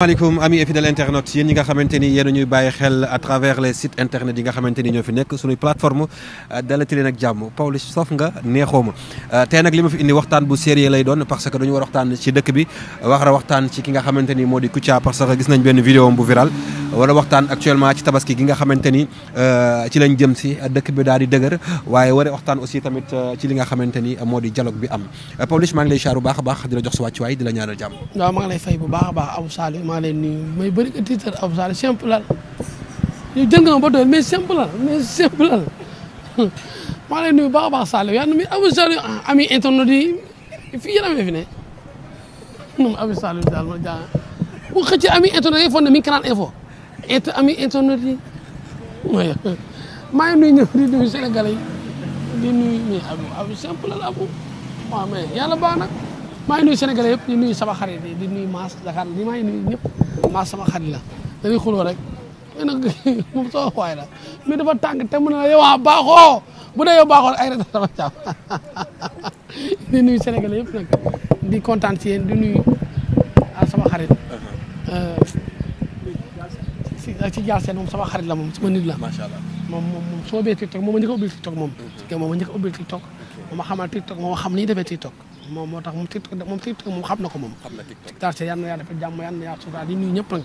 maaleykum amis et fidèles internautes yéen ñi nga xamante ni yéen ñuy bàyyi xel à travers les sites internet yi nga xamante ni ñoo fi nekk suñuy plateforme dalati leen ak jàmm Pawlish soof nga neexoo ma tey nag li ma fi indi waxtaan bu sérieux lay doon parce que dañu war a waxtaan ci dëkk bi war a waxtaan ci ki nga xamante ni moo di Kouthia parce que gis nañ benn vidéo bu viral wala waxtaan actuellement ci tabaski gi nga xamante ni ci lañ jëm si dëkk bi daal di dëgër waaye war a waxtaan aussi tamit ci li nga xamante ni moo di dialogue bi am Pawlish maa ngi lay xaar bu baax a baax di la jox sa wàccuwaay di la ñaanal jàmm. waaw maa ngi lay fay bu baax a baax Abou Saliou maa ngi lay nuyu may bëri nga tiitar Abou Saliou simple la yow jël nga ma ba doon mais simple la maa ngi lay nuyu bu baax a baax Saliou yaa ngi nuyu Abou Saliou ami internet yi fii yéen a fi ne ñoom Abou Saliou daal ma jaa bu xëcc ami internet yi foog ne mi ngi Canal Info ami internet yi mooy maa ngi nuyu ñëpp di nuyu Sénégalais yi di nuyu mais Abou simple la Abou waaw mais yàlla baax nag maa ngi nuyu Sénégalais yëpp di nuyu sama xarit yi di nuyu Mass Dakar di maa ngi nuyu ñëpp Mass sama xarit la dañuy xuloo rek mais nag moom soo waay la mais dafa tàng te mu ne la yow baaxoo bu dee yow baaxoo ay rek dafa caam di nuyu Sénégalais yëpp nag di kontaan ci yéen di nuyu sama xarit ci jaar seen moom sama xarit la moom sama nit la macha allah moom soo bee TikTok moom ma njëkk a ubbil TikTok moom moom ma njëkk a ubbil TikTok moom ma xamal TikTok moom xam ni defee TikTok moom moo tax moom TikTok moom xam na ko moom. xam na TikTok daal te yal na yàlla defal jàmm yal na yàlla sutura di nuyu ñëpp nag.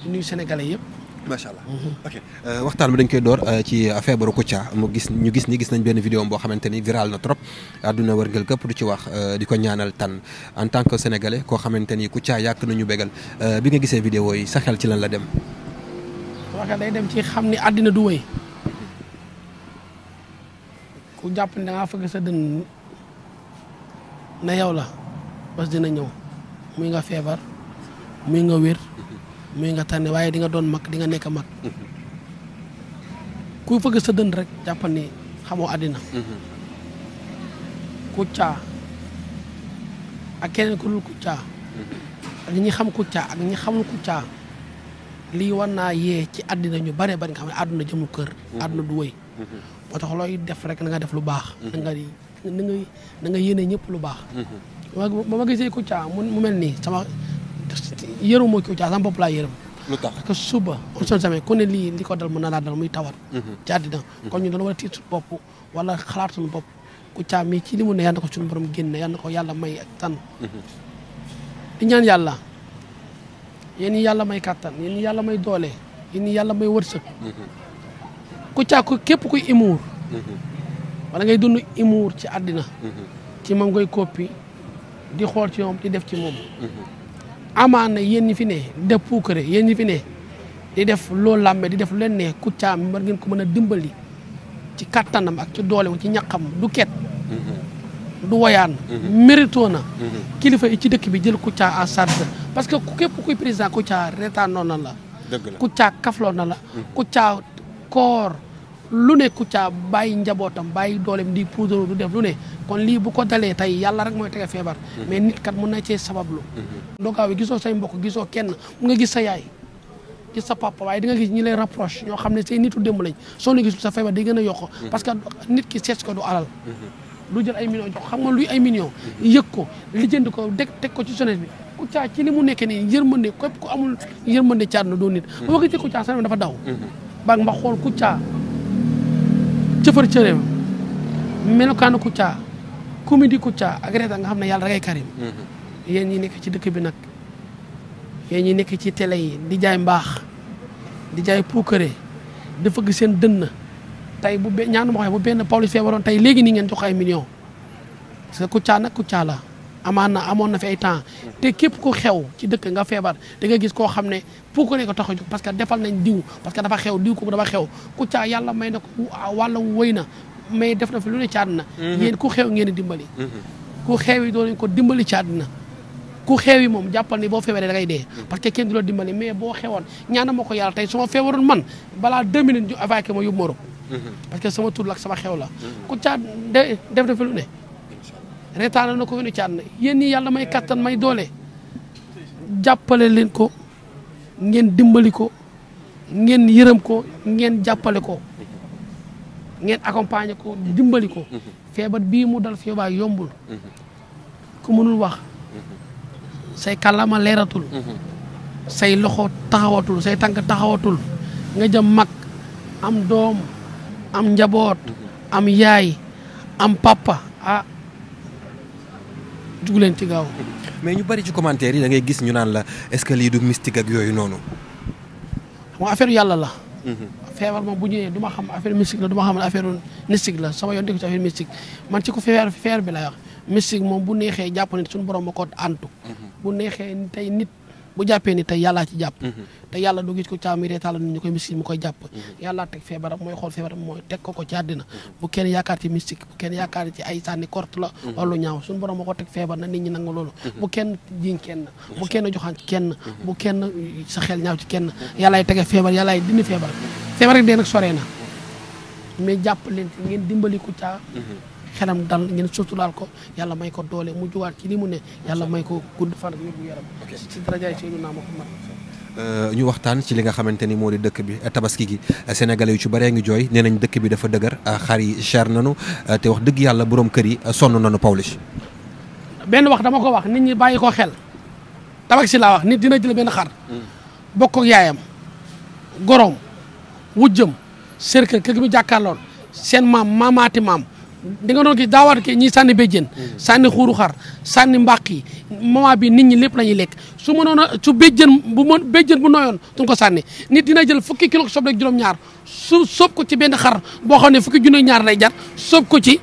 di nuyu sénégalais yëpp. macha allah ok waxtaan bi dañ koy door ci feebaru Kouthia ñu gis nañ benn vidéo boo xamante ni viral na trop àdduna wërngël këpp du ci wax di ko ñaanal tan en tant que sénégalais koo xamante ni Kouthia yàgg nañu bégal bi nga gisee vidéo yi sa xel ci lan la dem. waaw day dem ci xam ni àddina du wéy ku jàpp ne da ngaa fëgg sa dënn na yow la bés dina ñëw muy nga feebar muy nga wér muy nga tànne waaye di nga doon mag di nga nekk mag ku fëgg sa dënn rek jàppal ni xamoo àddina Kouthia ak keneen ku dul Kouthia ak ñi xam Kouthia ak ñi xamul Kouthia lii war naa yee ci àddina ñu bare bari nga xam ne àdduna jëmul kër àdduna du wéy moo tax looy def rek na nga def lu baax na nga yéene ñëpp lu baax ba ma gisee Kouthia mu mel nii sama yërëm mooy Kouthia sama bopp laa yërëm lu tax parce que suba on sait jamais ku ne lii li ko dal mën na laa dal muy tawat ci àddina kon ñu doon war a tiit suñu bopp wala xalaat suñu bopp Kouthia mii ci li mu ne yal na ko suñu borom génne yal na ko yàlla may ak tan di ñaan yàlla yéen ñi yàlla may kàttan yéen ñi yàlla may doole yéen ñi yàlla may wërsëg Kouthia ku képp kuy humour wala ngay dund humour ci àddina ci moom ngay koppi di xool ci moom di def ci moom amaana yéen ñi fi ne di def puukare yéen ñi fi ne di def loolu làmbe di def lu leen ne Kouthia mi war ngeen ko mën a dimbali ci kattanam ak ci dooleem ci ñaqam du ket du woyaan mérito na kilifa yi ci dëkk bi jël Kouthia en charge parce que képp kuy président Kouthia reetaanoon na la Kouthia kafloo na la Kouthia koor lu ne Kouthia bàyyi njabootam bàyyi dooleem di poudre du def lu ne kon lii bu ko dalee tey yàlla rek mooy tege feebar mais nit kat mun na cee sabablu ndogaaw yi gisoo say mbokk gisoo kenn mu nga gis sa yaay gis sa papa waaye di nga gis ñi lay rapproche ñoo xam ne say nitu démb lañ soo ne gisul sa feebar day gën a yokk parce que nit ki seet ko du alal du jël ay millions jox xam nga luy ay millions yëg ko lijjanti ko teg ko ci sonet bi Kouthia ci li mu nekk nii yërmande képp ku amul yërmande ci àdduna doo nit ba ma gisee Kouthia sa dafa daw ba ma xool Kouthia cëfër cëreem melokaanu Kouthia comédie Kouthia ak reetaan nga xam ne yàlla rek ay karim yéen ñi nekk ci dëkk bi nag yéen ñi nekk ci télé yi di jaay mbaax di jaay puukare di fëgg seen dënn tey bu ñaanu ma waxee bu benn Pawlish feebaroon tey léegi nii ngeen jox ay millions parce que Kouthia nag Kouthia la amoon na fi ay temps te képp ku xew ci dëkk nga feebar da nga gis koo xam ne puukare ko tax a jóg parce que defal nañ diw parce que dafa xew diw ko dafa xew Kouthia yàlla may na ko wàlla wëy na mais def na fi lu ne ci àddina yéen ku xew ngeen di dimbali ku xew yi doo nañ ko dimbali ci àddina ku xew yi moom jàppal ni boo feebaree da ngay dee parce que kenn du la dimbali mais boo xewoon ñaana ma ko yàlla tey su ma feebaroon man balaa 2 minutes ñu évacué ma yóbbu Maroc parce que sama tur la ak sama xew la Kouthia def na fi lu ne reetaana na ko wenu ci àddina yéen ñi yàlla may kattan may doole jàppale leen ko ngeen dimbali ko ngeen yërëm ko ngeen jàppale ko ngeen accompagner ko dimbali ko feebar bii mu dal feebar yombul ku mënul wax say kàllaama leeratul say loxo taxawatul say tànk taxawatul nga jëm mag am doom am njaboot am yaay am papa jug leen ci gaaw. mais ñu bari ci commentaire yi da ngay gis ñu naan la est-ce que lii du mystique ak yooyu noonu. xam nga affaire yàlla la. feebar moom bu ñëwee du ma xam affaire mystique la du ma xam affaire mystique la sama yoon di ko ci affaire mystique man ci ko feebar bi lay wax mystique moom bu neexee jàpp ne suñu borom ma ko antu. bu neexee tey nit bu jàppee ni tey yàllaa ci jàpp. te yàlla du gis ko caami reetaala nit ñu koy mystique mu koy jàpp. yàllaa teg feebaram mooy xool feebaram mooy teg ko ci àddina. bu kenn yaakaar ci mystique bu kenn yaakaar ci ay sànni korte la. wala lu ñaaw suñu borom ma ko teg feebar na nit ñi nangu loolu. bu kenn jiñ kenn. bu kenn joxaan ci kenn. bu kenn sa xel ñaaw ci kenn. yàllaay tege feebar yàllaay dindi feebar. feebar rek dee nag soree na mais jàpp leen ngeen dimbali ko caa. xelam dal ngeen suturaal ko yàlla may ko doole mu juwaat ci li mu ne yàlla may ko gudd fan ak wér-gu yaram. ci darajaay Seydina Muhammad. ñu waxtaan ci li nga xamante ni moo di dëkk bi tabaski gi sénégalais yu ci bëree ngi jooy nee nañ dëkk bi dafa dëgër xar yi cher nañu te wax dëgg yàlla borom kër yi sonn nañu Pawlish. benn wax dama ko wax nit ñi bàyyi ko xel tabaski laa wax nit dina jël benn xar. bokk ak yaayam goroom wujjëm sër kër gi mu jàkkaarloon seen maamaati maam. di nga doon gis daawaat ke ñii sànni béjjén sànni xuuru xar sànni mbàq yi moment bi nit ñi lépp la ñuy lekk su mënoon a su béjjén bu noyoon duñ ko sànni nit dina jël fukki kilo soble ak juróom-ñaar su sóob ko ci benn xar boo xam ne fukki junne ñaar lay jar sóob ko ci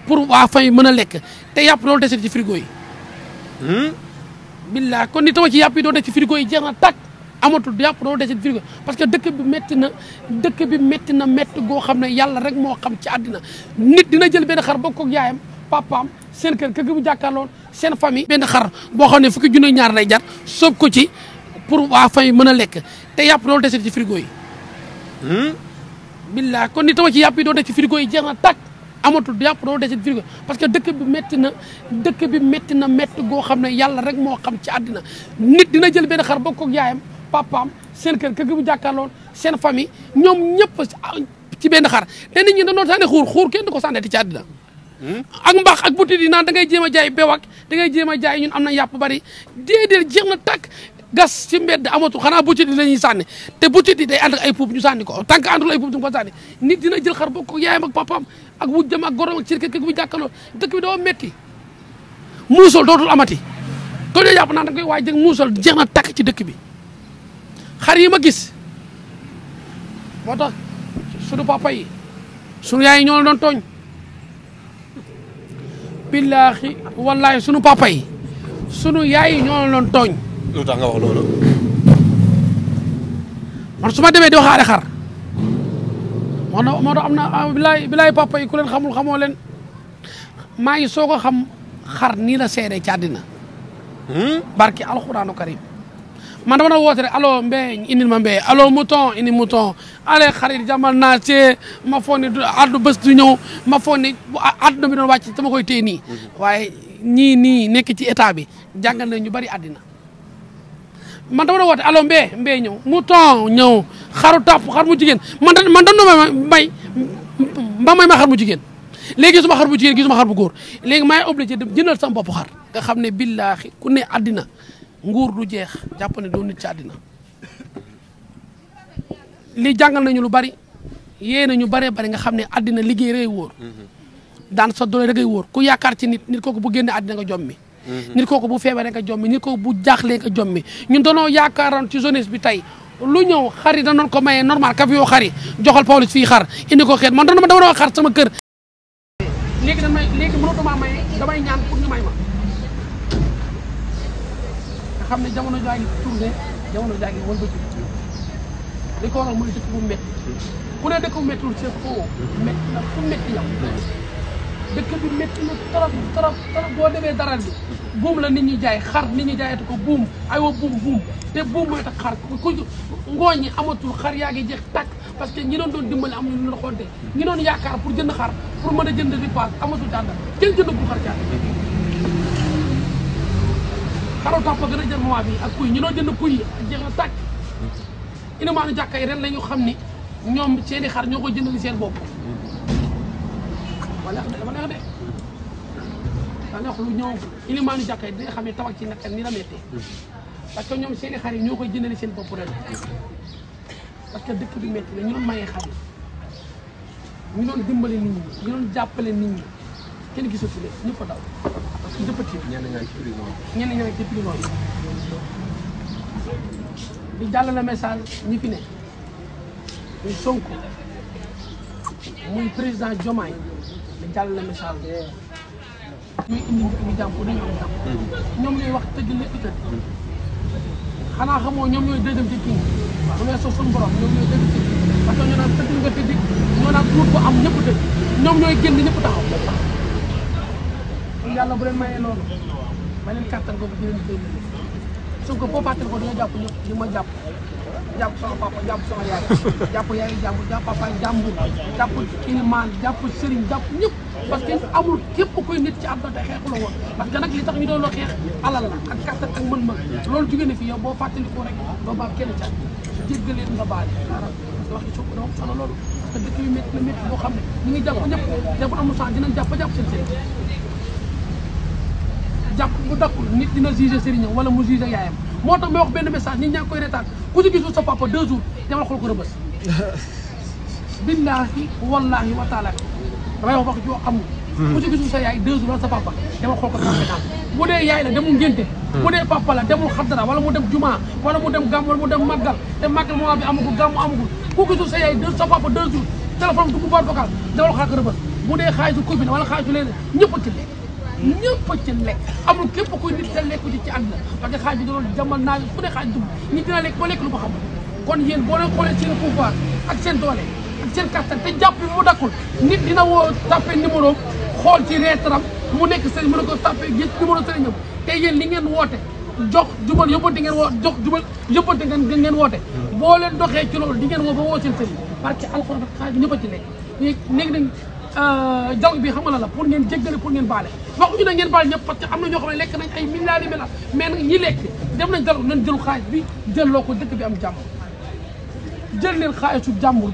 pour waa fay mën a lekk te yàpp loolu desee ci frigo yi billaa kon ni tawa ci yàpp yi doo des ci frigo yi jeex na tàkk amatul yàpp doo des ci frigo parce que dëkk bi métti na métti goo xam ne yàlla rek moo xam ci àddina nit dina jël benn xar bokk ak yaayam papaam seen kër gi mu jàkkaarloon seen famille benn xar boo xam ne fukki junne ñaar lay jar sóob ko ci pour waa famille mën a lekk te yàpp loolu des ci frigo yi billaa kon ni tawa ci yàpp yi doo des ci frigo yi jeex na tàkk amatul yàpp doo des ci frigo parce que dëkk bi métti na métti goo xam ne yàlla rek moo xam ci àddina nit dina jël benn xar bokk ak yaayam papaam seen kër gi mu jàkkaarloon seen famille ñoom ñëpp ci benn xar te nit ñi dañoo sànni xuur kenn du ko sànneti ci àddina ak mbaax ak butit yi naan da ngay jéem a jaay bewak da ngay jéem a jaay ñun am na yàpp bari déedéet jeex na tàkk gas ci mbedd amatul xanaa butit yi la ñuy sànni te butit yi day ànd ak ay puub ñu sànni ko tant que àndul ay puub du ko sànni nit dina jël xar bokk yaayam ak papaam ak wujjam ak gorom ak seen kër gi mu jàkkaarloon dëkk bi dafa metti muusal dootul amati ko dee jàpp naan da koy waay jëg muusal jeex na tàkk ci dëkk bi xar yi ma gis moo tax sunu papa yi sunu yaay yi ñoo la doon tooñ billaahi wallaahi sunu papa yi sunu yaay yi ñoo la doon tooñ. lu tax nga wax loolu. man su ma demee di waxaale xar moo tax am na bilaay papa yi ku leen xamul xamoo leen maa ngi soog a xam xar nii la seede ci àddina barki alxuraanu karim man dama na woote rek allo mbee indil ma mbee allo mouton indi mouton ale xarit jamal naa see ma foog ne addu bés du ñëw ma foog ne adduna bi doon wàcc sama koy téye nii waaye ñii nii nekk ci état bi jàngal na ñu bari àddina man dama na woote allo mbee ñëw mouton ñëw xaru tàpp xar mu jigéen man dañu may ma xar mu jigéen léegi gisuma xar bu jigéen gisuma xar bu góor léegi maay obligé dem jëndal sama bopp xar nga xam ne billaahi ku ne àddina nguur du jeex jàpp ne doo nit ci àddina li jàngal nañu lu bari yée na ñu baree bari nga xam ne àddina liggéey rey wóor daan sa doole da ngay wóor ku yaakaar ci nit kooku bu génne àddina nga jommi nit kooku bu feebaree nga jommi nit kooku bu jaaxlee nga jommi ñun danoo yaakaaroon ci jeunesse bi tey lu ñëw xar yi danoon ko mayee normal kaf yoo xar yi joxal Pawlish fii xar indi ko xeet man dama doon xar sama kër léegi mënatuma maye damay ñaan pour ñu may ma nga xam ne jamono jaa ngi tourné jamono jaa ngi wëlbati li ko waral mooy dëkk bu métti ku ne dëkk bu méttiwul c'est faux métti na fu métti yow dëkk bi métti na trop boo demee dara bi buum la nit ñi jaay xar nit ñi jaayatu ko buum aywa buum te buum mooy tax xar ku ngooñ ñi amatul xar yaa ngi jeex tàkk parce que ñi doon dimbali am ñu lu xonte ñi doon yaakaar pour jënd xar pour mën a jënd ripaas amatul càndal kenn jënd bu xar càndal xaru tàpp gën a jël moment bi ak kuy ñi doon jënd kuy jeex na tàkk ilimaanu jàkka yi ren la ñu xam ni ñoom seeni xar ñoo ko jëndali seen bopp wala dama neex de da neex lu ñëw ilimaanu jàkka yi dina xam ne tabax ci nag ni la méttee parce que ñoom seen i xar yi ñoo koy jëndale seen bopp ren parce que dëkk bi métti la ñu doon mayee xar yi ñu doon dimbale nit ñi ñu doon jàppale nit ñi kenn gisatu leen ñëpp a daw parce que dëppati ñenn ñaa ngi ci prison di jàllale message ñi fi ne muy Sonko muy président Diomaye di jàllale message ñuy indi ñu jàmm pour dañu am jàmm ñoom ñooy wax tëgg lépp tëdd xanaa xamoo ñoom ñooy deuxième ci kii bu weesoo suñu borom ñoom ñooy deuxième ci kii parce que ñoo naan tëdd nga tëdd ñoo naan tuut ko am ñëpp tëdd ñoom ñooy génn ñëpp taxaw yàlla bu leen mayee loolu ba leen kàttan ko di leen dégg Sonko boo fàttali ko dina jàpp ñëpp di ma jàpp sama papa jàpp sama yaay jàpp yaay jàmbur jàpp papa jàmbur jàpp ilimaan jàpp sëriñ jàpp ñëpp parce que amul képp kuy nit ci àdduna te xeexu la woon parce que nag li tax ñu doon loo xeex alal la ak kàttan ak mën-mën loolu jóge na fi yow boo fàttali ko rek doo baal kenn ca jéggaleen nga baal parce que wax ci Sonko dafa solo loolu parce que dëkk yu métti na métti boo xam ne ñu ngi jàpp ñëpp jàpp amul sens dinañ jàpp seen sëriñ jàpp bu dakkul nit dina jugé sëriñam wala mu jugé yaayam moo tax may wax benn message nit ñaa ngi koy retaan ku ci gisul sa papa 2 jours demal xool ko rëbës billaahi wallaahi wa taala damay wax joo amul ku ci gisul sa yaay 2 jours wala sa papa demal xool ko tribunal bu dee yaay la demul ngénte bu dee papa la demul xaddara wala mu dem juma wala mu dem gàmm wala mu dem màggal te màggal moment bi amagul gàmm amagul ku gisul sa yaay sa papa 2 jours téléphone du boîte vocale demal xool ko rëbës bu dee xaalisu commune wala xaalisu leen ñëpp a ci lekk ñëpp a ci lekk amul képp kuy nit te lekku ci àdduna parce que xaaj bi doon jamal naa fu ne xaaj dugg nit dina lekk ba lekk lu ko xam kon yéen boo leen xoolee seen pouvoir ak seen doole ak seen kattan te jàpp bi mu dakkul nit dina woo tapé numéro xool ci reetaram mu nekk sëriñ mu ne ko tapé gis numéro sëriñam te yéen li ngeen woote jox jubal yóbbante ngeen woo jox jubal yóbbante ngeen woote boo leen doxee ci loolu di ngeen woo ba woo seen sëriñ parce que alxuraan xaaj bi ñëpp a ci lekk léegi nag dialogue bi xam nga la pour ngeen jéggale pour ngeen baale waxuñu ne ngeen baale ñëpp parce que am na ñoo xam ne lekk nañ ay milliards yi milliards mais nag ñi lekk dem nañ dialogue nañ jël xaalis bi jëlloo ko dëkk bi am jàmm jël leen xaalisu jàmbur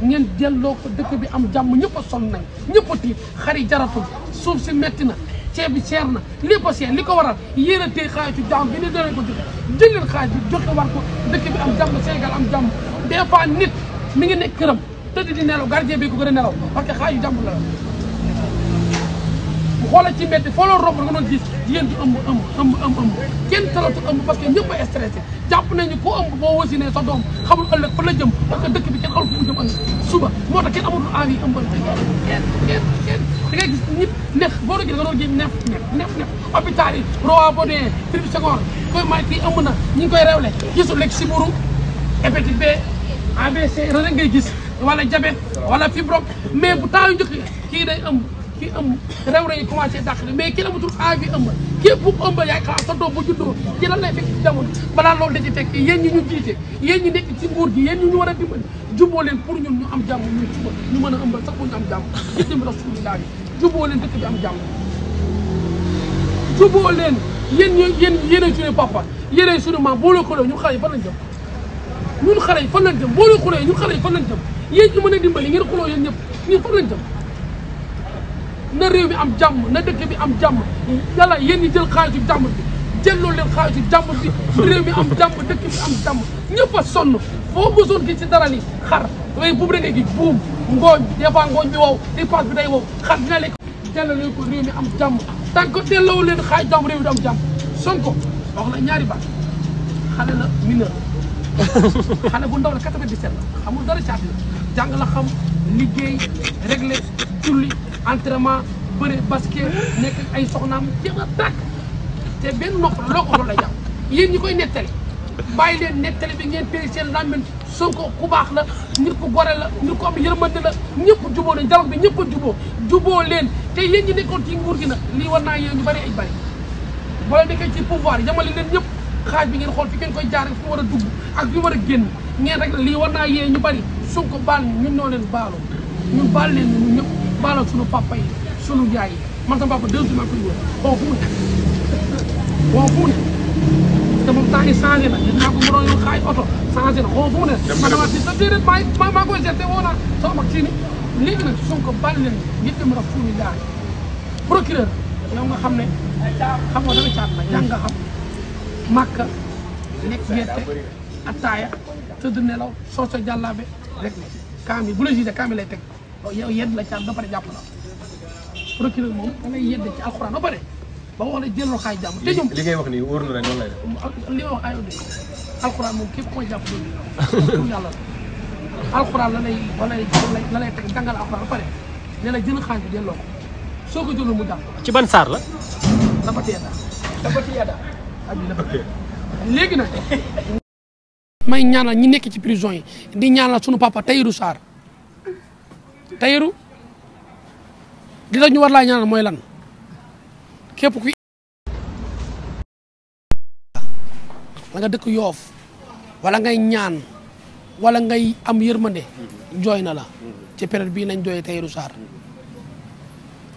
bi ngeen jëlloo ko dëkk bi am jàmm ñëpp a sonn nañ ñëpp a tiit xar yi jaratul suuf si metti na ceeb bi seer na lépp a seer li ko waral yéen a téye xaalisu jàmm bi ne danañ ko joxe jël leen xaalis bi joxe war ko dëkk bi am jàmm Sénégal am jàmm des fois nit mi ngi nekk këram tëdd di nelaw gardien bi ko gën a nelaw parce que xaaju jàmbur la bu xoolee ci mbedd foo loolu romb nga doon gis jigéen di ëmb kenn talatul ëmb parce que ñëpp a stressé jàpp nañu ku ëmb boo wasinee sa doom xamul ëllëg fa la jëm parce que dëkk bi kenn xamul fu mu jëm ëllëg suba moo tax kenn amatul envie ëmbal kenn da ngay gis nit neef boo doon gis nga doon gis neef hôpital yi Roi Baudouin Philippe Senghor koy may kii ëmb na ñi ngi koy rewle gisul lekk siburu hépatite B ABC rek ngay gis wala diabète wala fibrome mais bu temps yu njëkk kii day ëmb kii ëmb réew yi commencé dàq mais kii amatul envie ëmb képp bu ëmb yaay xalaat sa doom bu juddoo ci lan lay fekk ci jamono balaa loolu da ci fekk yéen ñi ñu jiite yéen ñi nekk ci nguur gi yéen ñi ñu war a dimbali juboo leen pour ñun ñu am jàmm ñun suba ñu mën a ëmbal sax bu ñu am jàmm ci dimbali rasulillah juboo leen dëkk bi am jàmm juboo leen yéenay suñu papa yéenay suñu maam boo leen xoolee ñun xale yi fan lañ jëm ñun xale yi fan lañ jëm boo leen xoolee ñun xale yi fan lañ jëm yéen ñu mën a dimbali ngeen xuloo yéen ñëpp ñun fan lañ jëm na réew mi am jàmm na dëkk bi am jàmm yàlla yéen ñi jël xaalisu jàmm bi jëlloo leen xaalisu jàmm bi réew mi am jàmm dëkk bi am jàmm ñëpp a sonn foo mosoon gis ci dara ni xar way buubu da ngay gis buum ngooñ des fois ngooñ bi wow dépense bi day wow xar dina lekk delloo leen ko réew mi am jàmm tant que delloo leen xaalisu jàmm réew mi du am jàmm Sonko wax na ñaari baat xale la mineur xale bu ndaw la 97 la xamul dara caati la jàng la xam liggéey réglé julli entraînement bëre basket nekk ay soxnaam jéem a tàkk te benn nopp la loo ko loolu la jàpp yéen ñi koy nettali bàyyi leen nettali bi ngeen téye seen làmmiñ Sonko ku baax la nit ku gore la nit ku am yërmande la ñëpp juboo leen dialogue bi ñëpp a juboo leen te yéen ñi nekkoon ci nguur gi nag lii war naa yéen ñu bëri ay bëri boo leen nekkee ci pouvoir yamale leen ñëpp xaaj bi ngeen xool fi ngeen koy jaar fi mu war a dugg ak fi mu war a génn ngeen rek lii war naa yee ñu bëri Sonko baal ñun ñoo leen baaloo ñun baal leen ñun ñëpp baaloo suñu papa yi suñu yaay yi man sama papa 2 jours maa koy wër bon fu mu ne bon fu mu ne te moom temps yi changé na gis naa ko mu doon yor xaaj oto changé na bon fu mu ne man dama si sa déedéet maa koy seet te woo naa sama mag sii ni léegi nag Sonko baal leen ngir dem raf suñu yaay procureur yow nga xam ne xam nga danga caat na jàng nga xam Màkka lekk gerte attaaya tëdd nelaw soo sa jàllaabe rek la kaam yi bu la gisee kaam yi lay teg yow yedd la caat ba pare jàpp la procureur moom da lay yedd ci alxuraan ba pare ba wax la jëloo xaay jàmm te ñoom li ngay wax nii wóor na la noonu lay def li ma wax ayoo de alxuraan moom képp koy jàpp loolu yàlla alxuraan la lay teg jàngal alxuraan ba pare ne la jël xaaj bi delloo ko soo ko jëlul mu jàpp ci ban saar la dabati yada léegi nag may ñaanal ñi nekk ci prison yi di ñaanal sunu papa Tahirou Sarr Tahirou di la ñu war laa ñaanal mooy lan képp ku la nga dëkk Yoof wala ngay ñaan wala ngay am yërmande jooy na la ci période bii lañ jooyee Tahirou Sarr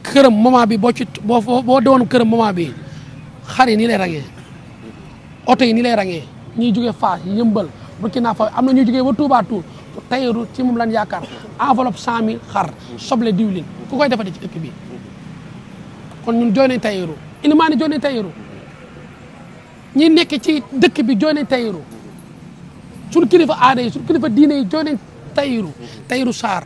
këram moment bi boo doon këram moment bi xar yi nii lay rangee oto yi nii lay rangee ñuy jógee Fass Yëmbal Burkina Faso am na ñuy jógee ba Touba Toul Tahirou ci moom lan yaakaar enveloppe 100 000 xar soble diwlin ku koy defati ci dëkk bi kon ñun jooy nañ Tahirou Ilimani jooy nañ Tahirou ñi nekk ci dëkk bi jooy nañ Tahirou suñu kilifa aada yi suñu kilifa diine yi jooy nañ Tahirou Sarr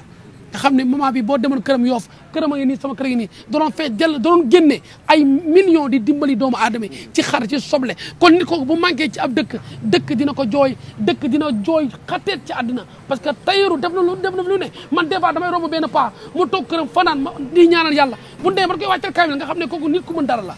nga xam ne moment bi boo demoon këram Yoof këram a ngi nii sama kër gi nii doon fee jël doon génne ay millions di dimbali doomu aadama yi ci xar ci soble kon nit ko bu manqué ci ab dëkk dina ko jooy dëkk dina jooy xateet ci àddina parce que Tahirou def na lu ne man des fois damay romb benn paa mu toog këram fanaan ma di ñaanal yàlla bu dee man koy wàccal kaamil nga xam ne kooku nit ku mën dara la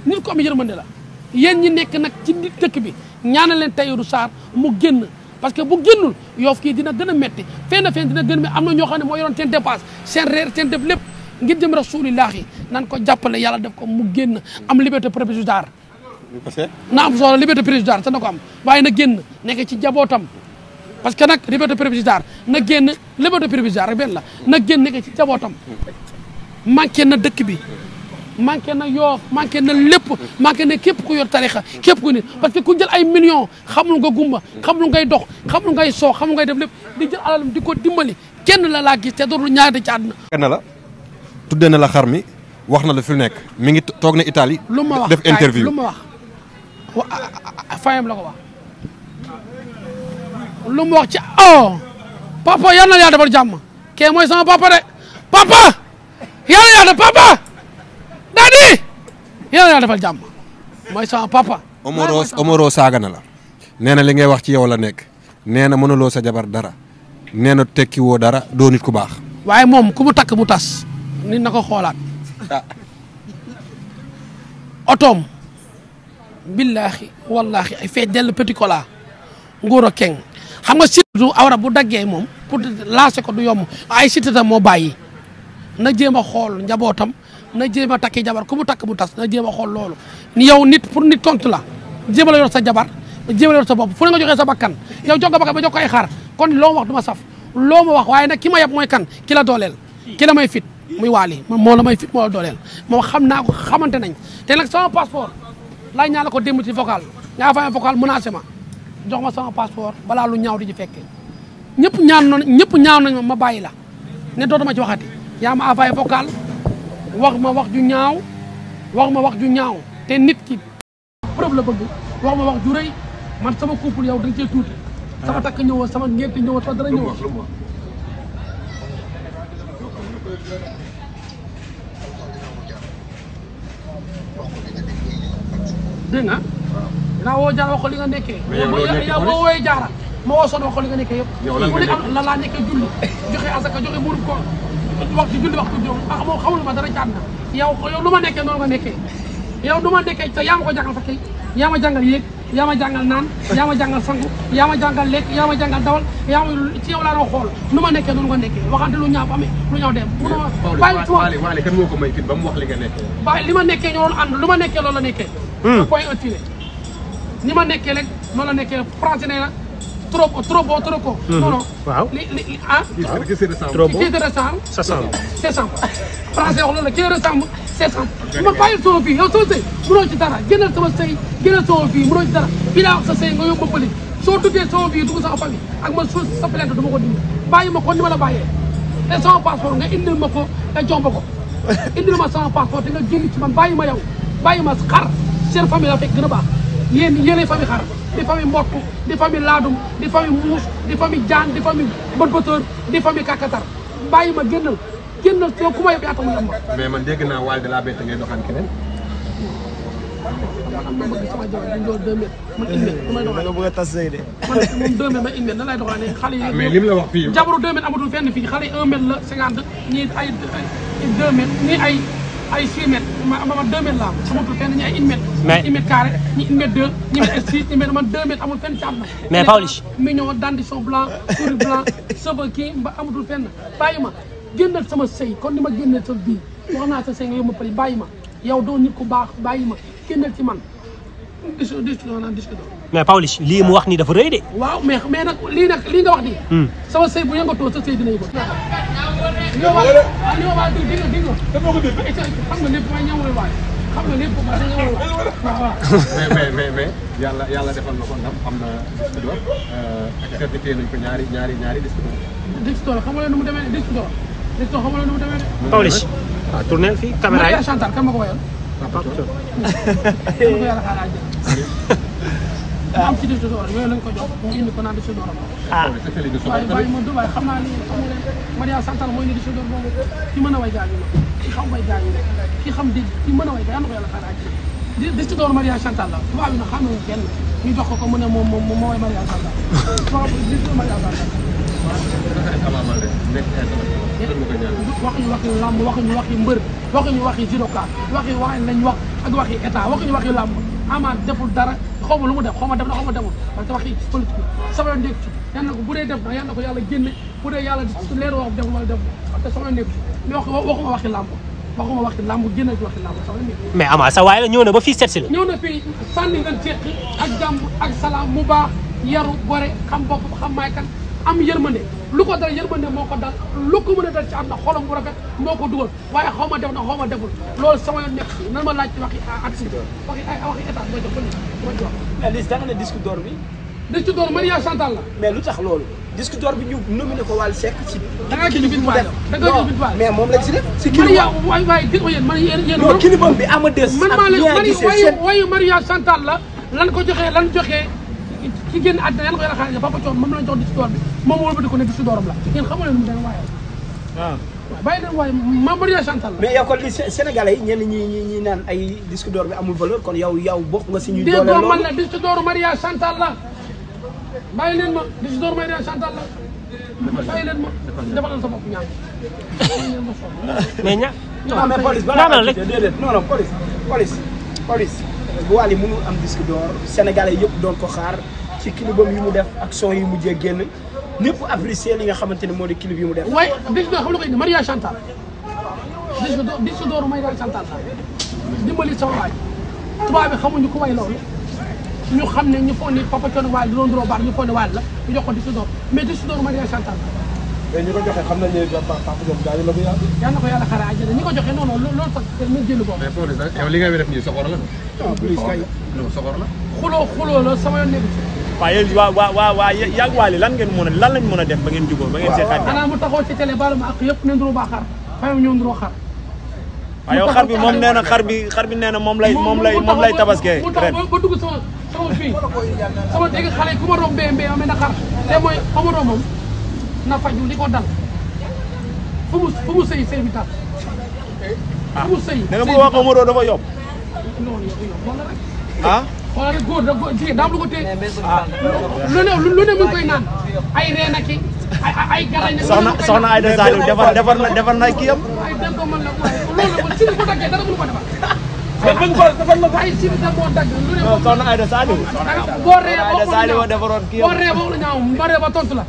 nit ku am yërmande la yéen ñi nekk nag ci dëkk bi ñaanal leen Tahirou Sarr mu génn parce que bu génnul Yoof kii dina gën a metti fenn dina gën a am na ñoo xam ne moo yoroon seen dépense seen reer seen def lépp ngir jëm rasulillahi nan ko jàppale yàlla def ko mu génn am liberté provisoire na am solo liberté provisoire te na ko am waaye na génn nekk ci jabootam parce que nag liberté provisoire na génn liberté provisoire rek benn la na génn nekk ci jabootam manqué na dëkk bi manqué na Yoof manqué na lépp manqué na képp ku yor tarixa képp ku nit parce que ku jël ay millions xamul nga gumba xamul ngay dox xamul ngay soox xamul ngay def lépp di jël alalam di ko dimbali kenn la laa gis te dootul ñaari ci àdduna. na la tuddee na la xar mi wax na la fi nekk mi ngi toog na Italie. lu ma wax def interview lu ma wax fayam la ko wax. lu ma wax ci papa yal na yàlla defal jàmm kee mooy sama papa de papa yal na yàlla papa. Dadi yàlla na defal jàmm mooy sama papa. Omaro saaga na la. nee na li ngay wax ci yow la nekk. nee na mënuloo sa jabar dara. nee na tekki woo dara doo nit ku baax. waaye moom ku mu takk mu tas. nit na ko xoolaat. otoom. billaahi wallaahi ay fee dell petit cola. nguur a keng xam nga surtout awra bu daggee moom pour lancer ko du yomb ay sitatam moo bàyyi. na jéem a xool njabootam. na jéem a takki jabar ku mu takk mu tas na jéem a xool loolu ni yow nit pour nit tontu la jéem a la yor sa jabar jéem a la yor sa bopp fu ne nga joxee sa bakkan yow jox nga bakkan ba jox ko ay xar kon loo ma wax du ma saf loo ma wax waaye nag ki ma yab mooy kan ki la dooleel ki la may fit muy waali moo la may fit moo la dooleel moom xam naa ko xamante nañ te nag sama passeport laaj ñaa la ko démb ci vocal ñaa fa vocal menacé ma jox ma sama passeport balaa lu ñaaw di ci fekkee ñëpp ñaaw nañ ma bàyyi la ne dootuma ci waxati yaa ma envoyé vocal wax ma wax ju ñaaw te nit ki preuve la bëgg wax ma wax ju rëy man sama couple yow dañ cee tuuti sama takk ñëwoon sama ngénte ñëwoon sama dara ñëwoon dégg nga dinaa woo Jaara wax ko li nga nekkee yow boo wooyee Jaara ma woo Soxna wax ko li nga nekkee yëpp mu ne am la laa nekkee julli joxe asaka joxe murum koor waxtu julli waxtu juróom moom xamul ma dara caat na yow lu ma nekkee noonu nga nekkee yow du ma nekkee te yaa ma ko jàngal fa kay yaa ma jàngal yéeg yaa ma jàngal naan yaa ma jàngal sangu yaa ma jàngal lekk yaa ma jàngal dawal yaa ma ci yow laa doon xool nu ma nekkee noonu nga nekkee waxante lu ñaaw amee lu ñaaw dem Waly kan moo ko may fit ba mu wax li nga nekkee bàyyi li ma nekkee ñoo doon ànd lu ma nekkee loolu la nekkee point un tiré ni ma nekkee rek noonu la nekkee français nee na trop bon non non waaw qui se ressemble c'est ça français wax loolu la qui ressemble c'est ça ma bàyyil sama fii yow soo sëy mënoo ci dara génnal sama sëy génnal sama fii mënoo ci dara fii laa wax sa sëy nga yóbbu ma pëli soo duggee sama fii dugg sama famille ak ma suuf sa plainte du ma ko dindi bàyyi ma ko ni ma la bàyyee te sama passeport nga indil ma ko nga jox ma ko indil ma sama passeport te nga génn ci man bàyyi ma yow bàyyi ma xar seen famille la fekk gën a baax yéenay famille xar di famille mbott di famille laadum di famille muus di famille jaan di famille bët-bëtër di famille kakatar bàyyi ma génnal yow ku ma yóbbu yaata mu yem ma. mais man dégg naa waal de la bête ngay doxaan keneen. am na bëgg sama jabar dañ doon 2 mètres man 1 mètre du may doxaan. nga bëgg a tas sëy de. man moom 2 mètres ba 1 mètre nan lay doxaanee xale yi. mais lim la wax fii. jabaru 2 mètres amatul fenn fii xale yi 1 mètre la 50 ñii ay 2 mètres ñii ay 6 mètres ma 2 mètres laa amatul fenn ñii ay 1 mètre. mais 1 mètre carré ñii 1 mètre 2 ñii ay 6 1 mètre man 2 mètres amul fenn ci àdduna. mais Pawlish. mignon dentition blanc souris blanc cheveux kii ba amatul fenn bàyyi ma génnal sama sëy kon ni ma génnal sa bii wax naa sa sëy nga yóbbu pëli bàyyi ma yow doo nit ku baax bàyyi ma génnal ci man mais Pawlish lii mu wax nii dafa rëy de. waaw mais nag lii nga wax nii. sama sëy bu yëngatoo sa sëy dina yëngu. li ma wax dégg nga xam nga lépp may ñëwul waay xam nga lépp may ñëwul waay. mais yàlla defal na ko ndam am na disque d'or certifié nañ ko ñaari disque d'or. disque d'or xam nga nu mu demee ne disque d'or xam nga nu mu demee ne. Pawlish waaw tournel fii caméra yi. Maria Chantal kan ma ko woyal. kan ma ko yàlla xaaral mu am ci disque d'or yooyu lañ ko jox mu indi ko naan disque d'or am. waaye bàyyi ma du waaye xam naa ni Maria Chantal mooy ni disque d'or boobu ki mën a way gaañu ma ki xam way gaañu ma ki xam di ki mën a way gaañu ko yàlla xaaral disque d'or Maria Chantal la tubaab yi nag xam nañu kenn ñu jox ko mu ne moom moo way Maria Chantal disque d'or Maria Chantal. waxuñu waxi làmb waxuñu waxi mbër waxuñu waxi judoka waxi lañ wax ak waxi état waxuñu waxi làmb Ama deful dara xaw ma lu mu def xaw ma def na xaw ma deful parce que waxi politique sama yoon nekk ci yal na ko bu dee def na yal na ko yàlla génne bu dee yàlla leer wax deful wala deful parce que sama yoon nekk ci mais waxuma waxi làmb waxuma waxi làmb génne ci waxi làmb sama yoon nekk mais Ama sa waay la ñëw na ba fii seet si la. ñëw na fii sànni nga teqi ak jàmm ak salaam mu baax yaru gore xam bopp xam maay kan am yërmande lu ko dal yërmande moo ko dal lu ko mën a dal ci am na xolam bu rafet moo ko dugal waaye xaw ma def na xaw ma deful loolu sama yoon nekk ci nan ma laaj ci waxi accident waxi état mooy def ba nii ma ci wax. mais Liss da nga ne disque d'or bi. disque d'or Maria Chantal la. mais lu tax loolu. disque d'or bi ñu nominé ko Wally Seck ci. da ngaa gis bit waay da ngaa gis bit waay. mais moom lañ si def. si kii Maria waay gis nga yéen man yéen. non kii bi ama des. man maa leen wayu Maria Chantal la lan ko joxee ki génn àddina yàlla ko yàlla xaaral Papa Thione moom lañ jox disque d'or bi moom moo wëlbati ko ne disque d'oram la yéen xamu leen nu mu demee waaye. waaw bàyyi leen waaye Maria Chantal la. mais yow kon li Sénégalais yi ñenn ñi naan ay disque d'or bi amul valeur kon yow bokk nga si ñuy. doole loolu déggoo man la disque d'or Maria Chantal la bàyyi leen ma disque d'or Maria Chantal la bàyyi leen ma defalal sa bopp ñaan. mais ña. non mais police balaa déedéet non police bu Wally mënul am disque d'or Sénégalais yëpp doon ko xaar ci clipam yi mu def ak son yi mujjee génn ñëpp apprécier li nga xamante ne moo di clip yi mu def. waaye disque d'or xam nga ko indi Maria Chantal disque d'or Maria Chantal la dimbali sama waay tubaab bi xamuñu ku way loolu ñu xam ne ñu foog ni Papa Thione Wally di doon duroo baar ñu foog ne Wally la ñu jox ko disque d'or mais disque d'or Maria Chantal la. mais ñi ko joxe xam nañ ne Papa Thione gaañu la bu yàgg. yal na ko yàlla xaaral àjjana ñi ko joxe non loolu sax nañ jënd ko. mais Pawlish nag yow li ngay def nii soxor la. non police kay. soxor la. xuloo la sama yoon nekk ci. waaw yéen waa yàgg Wally lan lañ mën a def ba ngeen jubóo ba ngeen seetaat. xanaa mu taxaw ci télé baal ma ak yëpp ne nduroo baa xar fayam ñëw nduroo xar. waaw yow xar bi moom nee na xar bi nee na moom lay tabaskee. mu tax ba dugg sama fii sama dégg xale yi ku ma romb mbéy amee na xar te mooy fa ma rombam na faju li ko dal fu mu sëy bi tax fu mu sëy da nga bëgg wax Omaro dafa yomb. non yow wala rek ah xoolal rek góor jigéen daam lu ko téye lu ne mu ngi koy naan ay reen ak ay galañ soxna Aïda Saliou defar na kii am. ay dégg ko man la loolu la si ko daggee dara mënu ko defar defal na ko ay si da moo dagg lu ne soxna Aïda Saliou. boo ree Aïda Saliou defaroon kii am boo ree ba la ñaaw ba ree ba tontu la